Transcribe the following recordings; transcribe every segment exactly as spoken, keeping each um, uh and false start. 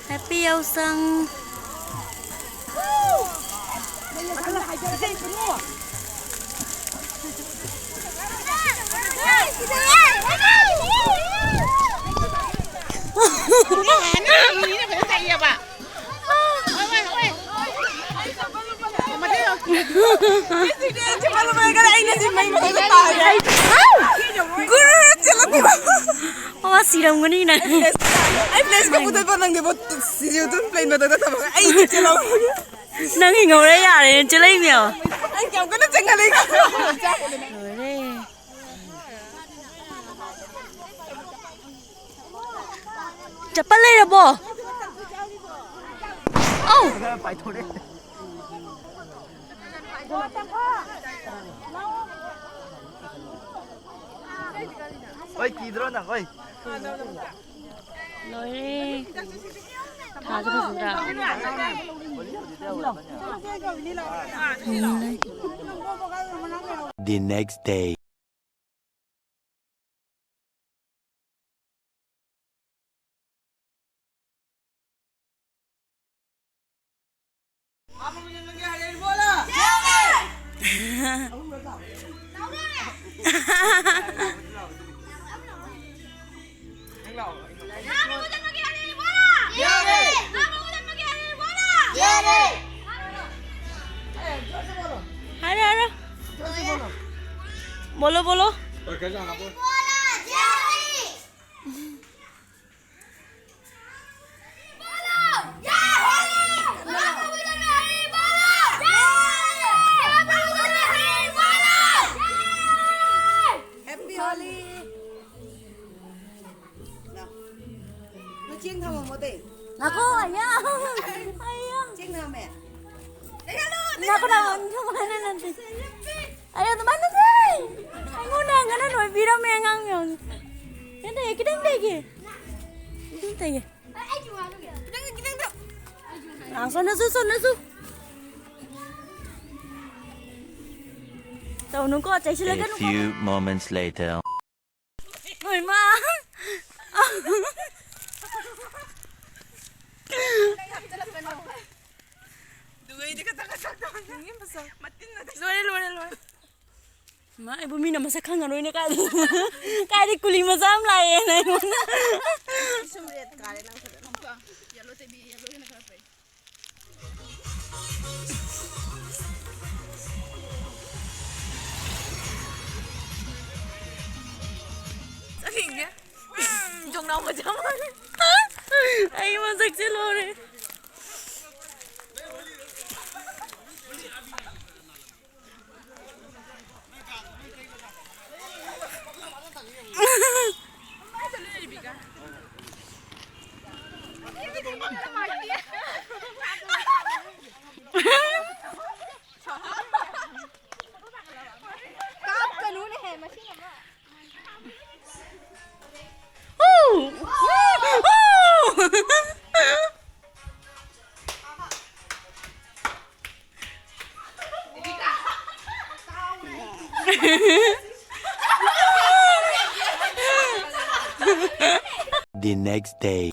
Happy ꯌꯥꯎꯁꯪ꯫ ꯒꯨꯔꯨ ꯆꯦꯜꯂꯛꯄ꯫ ꯑꯣ, ꯁꯤꯔꯝꯒꯅꯤ ꯅꯪ꯫ ꯑꯩ ꯐ꯭ꯂꯦꯁ ꯀꯞ ꯎꯗꯠꯄ ꯅꯪꯗꯦꯕꯣ꯫ ꯁꯤꯁꯨ ꯑꯗꯨꯝ ꯄ꯭ꯂꯦꯟ ꯃꯊꯛꯇ ꯊꯝꯃꯒ ꯑꯩꯗꯤ ꯆꯦꯜꯂꯛꯑꯣ꯫ ꯅꯪ ꯍꯤꯡꯍꯧꯔꯦ ꯌꯥꯔꯦ, ꯆꯦꯜꯂꯛꯏ ꯃꯌꯥꯝ꯫ ꯑꯩ ꯀꯌꯥꯝ ꯀꯟꯅ ꯆꯦꯟꯈꯠꯂꯛꯏ꯫ ꯂꯣꯏꯔꯦ꯫ ꯆꯄꯜ ꯂꯩꯔꯕꯣ? ꯑꯧ! ꯍꯣꯏ, ꯀꯤꯗ꯭ꯔꯣ ꯅꯪ? ꯍꯣꯏ꯫ ꯂꯣꯏꯔꯦ꯫ ꯊꯥꯁꯨ ꯐꯖꯗ꯭ꯔꯥ? The next day. अरे, अरे। बोलो, बोलो। Happy Holi. ꯅ ꯆꯦꯡ ꯊꯝꯃꯝꯃꯣ ꯇꯩ꯫ ꯉꯥꯏꯈꯣ, ꯑꯌꯥ꯫ ꯑꯌꯥ꯫ ꯆꯦꯡ ꯊꯝꯃꯝꯃꯦ꯫ ꯉꯥꯏꯈꯣ, ꯉꯥꯏꯈꯣ, ꯑꯗꯨꯃꯥꯏꯅ ꯅꯠꯇꯦ꯫ ꯑꯩ ꯑꯗꯨꯃꯥꯏꯅ ꯅꯠꯇꯦ꯫ ꯑꯩꯉꯣꯟꯗ ꯍꯦꯟꯒꯠꯅ ꯂꯣꯏ ꯄꯤꯔꯝꯃꯦ ꯑꯉꯥꯡ ꯃꯌꯥꯝꯁꯦ꯫ ꯈꯤꯇꯪ ꯇꯩꯒꯦ, ꯈꯤꯇꯪ ꯇꯩꯒꯦ꯫ ꯈꯤꯇꯪ ꯇꯩꯒꯦ꯫ ꯈꯤꯇꯪ, ꯈꯤꯇꯪ ꯇꯧ꯫ ꯑꯥ, ꯁꯣꯝꯗꯁꯨ, ꯁꯣꯝꯗꯁꯨ꯫ ꯇꯧꯅꯨꯀꯣ, A ꯆꯩꯁꯤꯜꯂꯛꯀꯅꯨꯀꯣ꯫ Few moments later. ꯍꯣꯏ, ꯃꯥ꯫ ꯂꯣꯏꯔꯦ, ꯂꯣꯏꯔꯦ, ꯂꯣꯏꯔꯦ꯫ ꯃꯥ, ꯑꯩꯕꯨ ꯃꯤꯅ ꯃꯁꯛ ꯈꯪꯉꯔꯣꯏꯅꯦ꯫ ꯀꯥꯏꯗꯤ ꯀꯥꯏꯗꯤ ꯀꯨꯂꯤ ꯃꯆꯥ ꯑꯃ ꯂꯥꯛꯑꯦꯅ ꯑꯩꯉꯣꯟꯗ꯫ ꯁꯨꯝ ꯔꯦꯠ ꯀꯥꯔꯦ ꯅꯪ ꯐꯖꯅ꯫ ꯌꯦꯜꯂꯣ ꯇꯩꯕꯤ, ꯌꯦꯜꯂꯣꯗꯅ ꯈꯔ ꯐꯩ꯫ ꯆꯠꯈꯤꯒꯦ꯫ ꯎꯝ, ꯖꯣꯡꯅꯥꯎ ꯃꯆꯥ ꯃꯥꯜꯂꯦ꯫ ꯑꯩ ꯃꯁꯛꯁꯦ ꯂꯣꯏꯔꯦ꯫ ꯀꯥꯞꯀꯅꯨꯅꯦꯍꯦ, ꯃꯁꯤ ꯑꯃ꯫ The next day.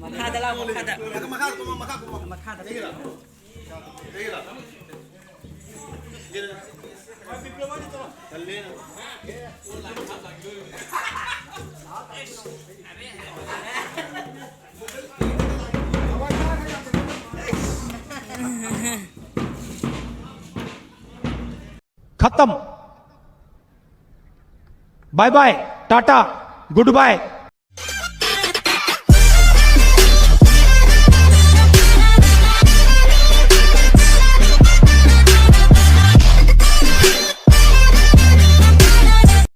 ꯃꯈꯥꯗ ꯂꯥꯎ, ꯃꯈꯥꯗ꯫ ꯃꯈꯥꯗ꯫ खत्म। Bye bye, tata, good bye.